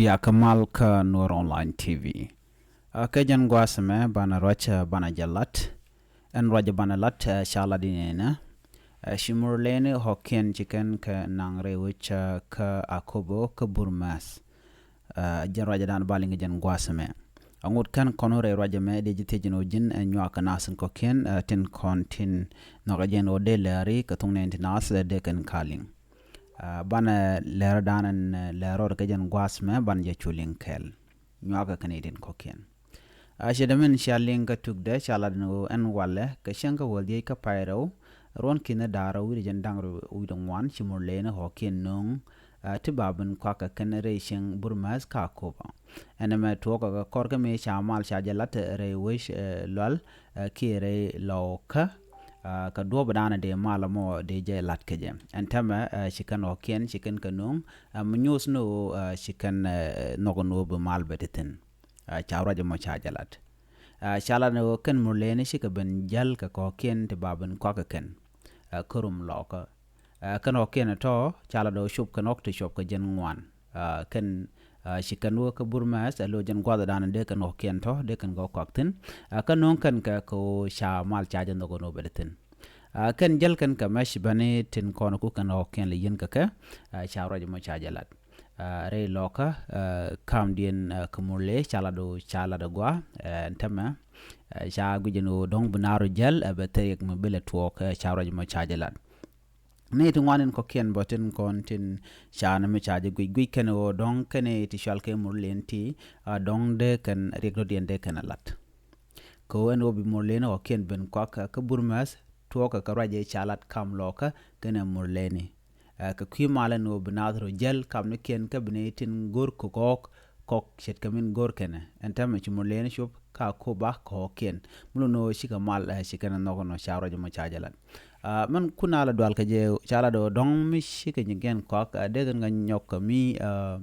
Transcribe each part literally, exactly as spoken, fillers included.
Ya kä mal kä Nuɔr Online T V. Ɛ kɛ jɛn gua̱a̱th ɛmɛ banɛ ruac, ɛ, banɛ jɛ lat. Ɛn ruac banɛ lat, ɛ, ca lat inɛnɛ. Ɛ, ci Murleni ɣɔ̱kiɛn ci kɛn kɛ naŋ rɛy wec, ɛ, kä Akobo kä Burmɛth. Ɛ, jɛn ruac dan ba liŋ kɛ jɛn gua̱a̱th ɛmɛ. Aŋot kɛn kɔn rɛy ruac ɛmɛ dee ji̱ thiec ni ɣöö ji̱n, ɛ, nyuak kɛ nath in kɔ̱kiɛn, ɛ, tin kɔn tin nhɔkɛ jɛn ɣöö dee lɛri kɛ thuŋ nɛn ti nath, ɛ, dee kɛn ka liŋ. Ɛ, banɛ lɛr dan ɛn, ɛ, lɛr rɔɔd kɛ jɛn gua̱a̱th ɛmɛ banɛ jɛ cu liŋ kɛɛl. Nyuakɛ kɛn itin kɔ̱kiɛn. Ɛ, cɛ dämin cia liŋ kä tukdɛ ca lat ni ɣöö ɛn walɛ kɛ cäŋ kä wäl dhiec kä pay rɛw ruɔ̱n ki̱n da̱r rɛw wi̱cdɛ jiɛn da̱ŋ rɛw wi̱cdɛ ŋuan ci Murleni ɣɔ̱kiɛn nööŋ, ɛ, ti ba ben kuak kɛ kɛn rɛy cieŋ Burmɛth kä Akobo. Ɛn ɛmɛ tuɔɔk kɛ kɔr kä mëë ca mal ca jɛ lat rɛy wec, ɛ, Lual, ɛ, kiɛ rɛy Lɔɔkä, ɛ, kɛ duɔ̱ɔ̱p dan dee mal ɛmɔ dee jɛ lat kɛ jɛ. Ɛn täämɛ, ɛ, ci kɛn ɣɔ̱kiɛn ci kɛn kɛ nööŋ, ɛ, mi nyuɔth ni ɣöö, ɛ, ci kɛn, ɛ, nhɔk ni ɣöö bi mal bɛ te thi̱n. Ɛ, ca ruac ɛmɔ ca jɛ lat. Ɛ, ca lat ni ɣöö kɛn Murleni cikɛ ben jäl kɛ kɔ̱kiɛn ti ba ben kuak kɛ kɛn, ɛ, kä rum Lɔɔkä. Ɛ, kɛn ɣɔ̱kiɛn tɔ̱ ca lat ɣöö cop kɛn ɣɔ̱k ti cop kɛ jiɛn ŋuan. Ɛ, kɛn, ɛ, ci kɛn wä kä Burmɛth, ɛ, lo̱ jɛn gua̱th dan dee kɛn ɣɔ̱kiɛn tɔ̱ dee kɛn kɛ kuak thi̱n. Ɛ, kä nööŋ kɛn kɛ kɛ ɣöö ca mal ca jɛ nhɔk ni ɣöö bɛ te thi̱n. Ɛ, kɛn jäl kɛn kɛ mɛ ci bäni tin kɔn ku kɛn ɣɔ̱kiɛn lɛ yi̱n kɛ kɛ, ɛ, ca ruac ɛmɔ ca jɛ lat. Ɛ, rɛy Lɔɔkä, ɛ, kamdiɛn, ɛ, kä Murle ca lat ɣöö ca lat ɛ gɔaa, ɛ, ɛn täämɛ, ɛ, ca guic ɛn ɣöö dɔ̱ŋ bi naath rɔ jäl, ɛ, bɛ thil riɛk mi bi lɛ tuɔɔk, ɛ, ca ruac ɛmɔ ca jɛ lat. Ni ti ŋuan in kɔ̱kiɛn bä tin kɔn tin ca ni mi ca jɛ guic, guic kɛn ɣöö dɔ̱ŋ kɛn ti cual kɛ Murle in ti, ɛ, dɔ̱ŋ dee kɛn riɛk dɔ̱diɛn dee kɛn ɛ lat. Kɛ ɣöö ɛn ɣöö bi Murleni ɣɔ̱kiɛn ben kuak, ɛ, kä Burmɛth tuɔɔk kɛ kɛ ruac ëë ca lat kam Lɔɔkä kɛnɛ Murleni. Ɛ, kɛ kui̱ mal ɛn ɣöö bi naath rɔ jäl kamnikiɛn kä bi ni tin go̱r kɛ kɔ̱k, kɔ̱k ce̱tkɛ min go̱r kɛnɛ. Ɛn täämɛ ci Murleni cop kä Akobo kɛ ɣɔ̱kiɛn. Mi lot ni ɣöö cikɛ mal, ɛ, ci kɛn ɛ nhɔk ɛnɔ ca ruac ɛmɔ ca jɛ lat. Ɛ, mɛn kun a la dual kɛ jɛ ca lat ɣöö dɔ̱ŋ mi cikɛ nyikiɛn kuak, ɛ, dee kɛn kɛ nyɔk kɛ mi, ɛ,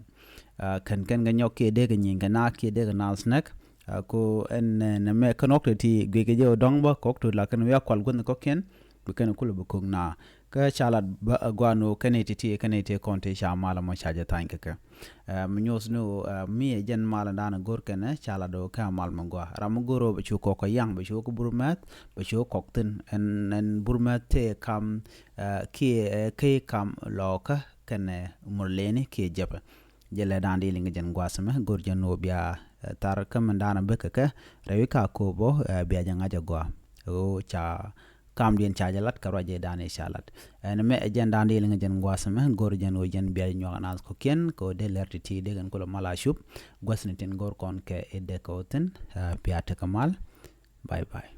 ɛ, kɛn kɛn kɛ nyɔk kiɛ dee kɛ nyiŋ kɛ naath kiɛ dee kɛ naath näk. Ɛ, ko ɛn, ɛ, nɛ mɛ kɛn ɣɔ̱k ti ti guic kɛ jɛ ɣöö dɔ̱ŋ bä kɔk ti la kɛn wi̱i̱ a kual gua̱th kɔ̱kiɛn bi kɛn kulɛ bi ko̱k na. Kä ca lat bä, ɛ, gua̱a̱n ɣöö kɛn iti ti kɛn iti kɔn ti ca mal ɛmɔ ca jɛ tha̱a̱ny kɛ kɛ. Ɛ, mi nyuɔth ni ɣöö, ɛ, mi ɛ jɛn mal ɛn da̱a̱n ɛ go̱r kɛnɛ ca lat ɣöö kɛ mal mi gɔaa. Ram mi go̱r ɣöö bɛ cu kɔk kɛ yaŋ bɛ cu kɛ Burmɛth bɛ cu kɔk thi̱n. Ɛn, ɛn Burmɛth tëë kam, ɛ, kiɛ, ɛ, kɛ kam Lɔɔkä kɛnɛ Murleni kiɛ Jɛpɛ. Jɛ lɛ da̱a̱n di liŋ jɛn gua̱a̱th ɛmɛ go̱r jɛn ɣöö bia, ɛ, thar kä min da̱a̱n a bek kɛ kɛ rɛwi kä Akobo, ɛ, bia jɛ ŋa̱c a gɔaa. Ɣöö ca kamdiɛn ca jɛ lat kɛ ruac jɛ da̱a̱n i̱ ca lat. Ɛn mɛ ɛ jɛn da̱a̱n di liŋ jɛn gua̱a̱th ɛmɛ go̱r jɛn ɣöö jɛn bia jɛ nyuak naath kɔ̱kiɛn kɛ ɣöö dee lɛr ti̱ti̱ dee kɛn kulɛ mal a cup. Gua̱thni tin go̱r kɔn kɛ i̱ dee kɛ wä thi̱n, ɛ, bia tekɛ mal. Bye bye.